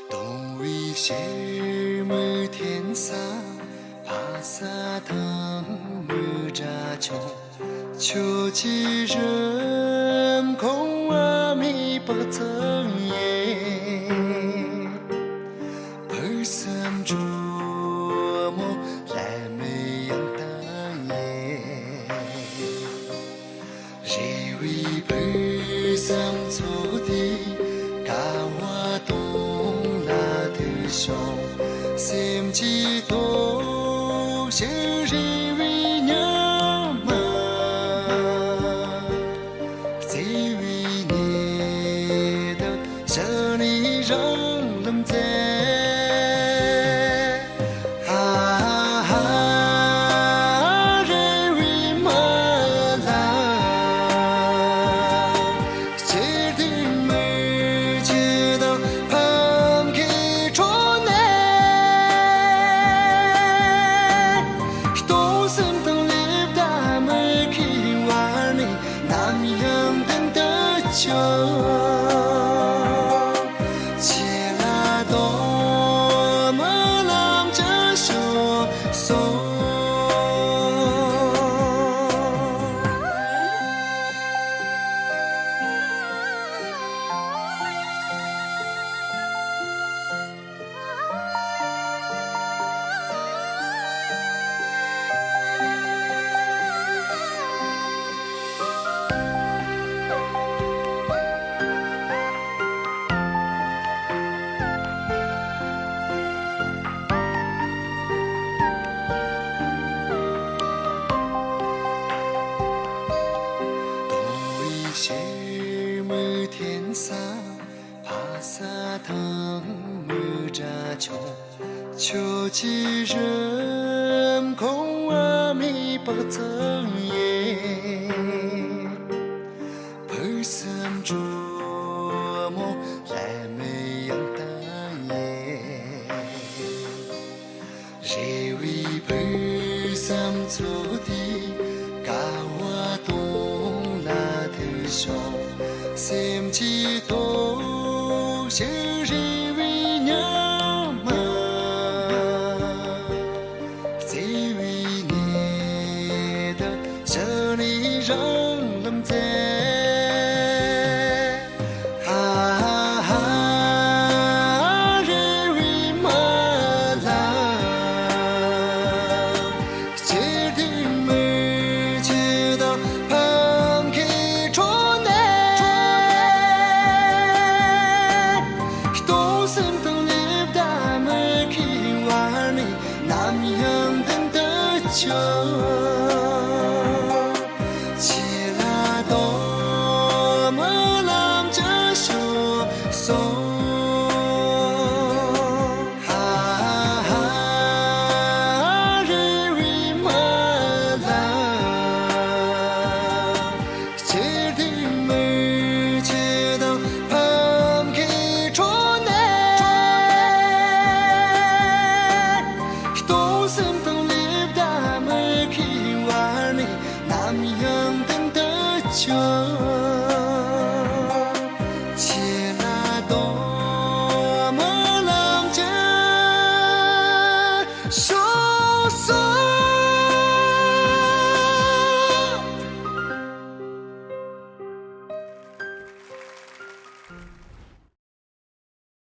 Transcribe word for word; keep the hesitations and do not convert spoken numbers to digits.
སྟོང་བའི་ཕྱིར་མི་འཐེན་ས། ཕ་ས་དང་མི་འདྲ་ཆུང་། ཁྱོད་ཀྱི་རིམ་ཁོང་བ་མེད་པ་ཙམ་ཡིན། བུ་སེམས་ཇོ་མོ་ལྷད་མེད་ཡང་དག་ཡིན། རེ་བའི་བུ་སེམས་ཚོགས་ཏེ། དགའ་བ་དང་ལ་དུ་ཤོང་། སེམས་ཀྱི་སྟོབས་ཤུགས་རེ་བའི་ཉི་མ། བརྩེ་བའི་ཉི་ཟླ་ཞལ་ནས་རང་ལམ་བཙལ། ཧ་ཧ་རེ་བའི་མ་ལ། སྐྱིད་སྡུག་མི་ཆེ་དང་ཕམ་ཁའི་ཁྲོད་ནས། སྟོང་སེམས་དང་ལེ་བདའ་མི་ཁའི་བར་ནས། ནམ་ཡང་མདུན་དུ་ཆོད། ཆེ་ལ་དོ་མི་ལམ་གྱི་ཤོག་སོ། སྟོང་བའི་ཕྱིར་མི་འཐེན་ས། ཕ་ས་དང་མི་འདྲ་ཆུང་། ཁྱོད་ཀྱི་རིམ་ཁོང་བ་མེད་པ་ཙམ་ཡིན། བུ་སེམས་ཇོ་མོ་ལྷད་མེད་ཡང་དག་ཡིན། རེ་བའི་བུ་སེམས་ཚོགས་ཏེ། དགའ་བ་དང་ལ་དུ་ཤོང་། སེམས་ཀྱི་སྟོབས་ཤུགས་རེ་བའི་ཉི་མ། བརྩེ་བའི་ཉི་ཟླ་ཞལ་ནས་རང་ལམ་བཙལ། ཧ་ཧ་རེ་བའི་མ་ལ། སྐྱིད་སྡུག་མི་ཆེ་དང་ཕམ་ཁའི་ཁྲོད་ནས། སྟོང་སེམས་དང་ལེ་བདའ་མི་ཁའི་བར་ནས། ནམ་ཡང་མདུན་དུ་ཆོད། ཆེ་ལ་དོ་མི་ལམ་གྱི་ཤོག་སོ། ཧ་ཧ་རེ་བའི་མ་ལ། སྐྱིད་སྡུག་མི་ཆེ་དང་ཕམ་ཁའི་ཁྲོད་ནས། སྟོང་སེམས་དང་ལེ་བདའ་མི་ཁའི་བར་ནས། ནམ་ཡང་མདུན་དུ་ཆོད། ཆེ་ལ་དོ་མི་ལམ་གྱི་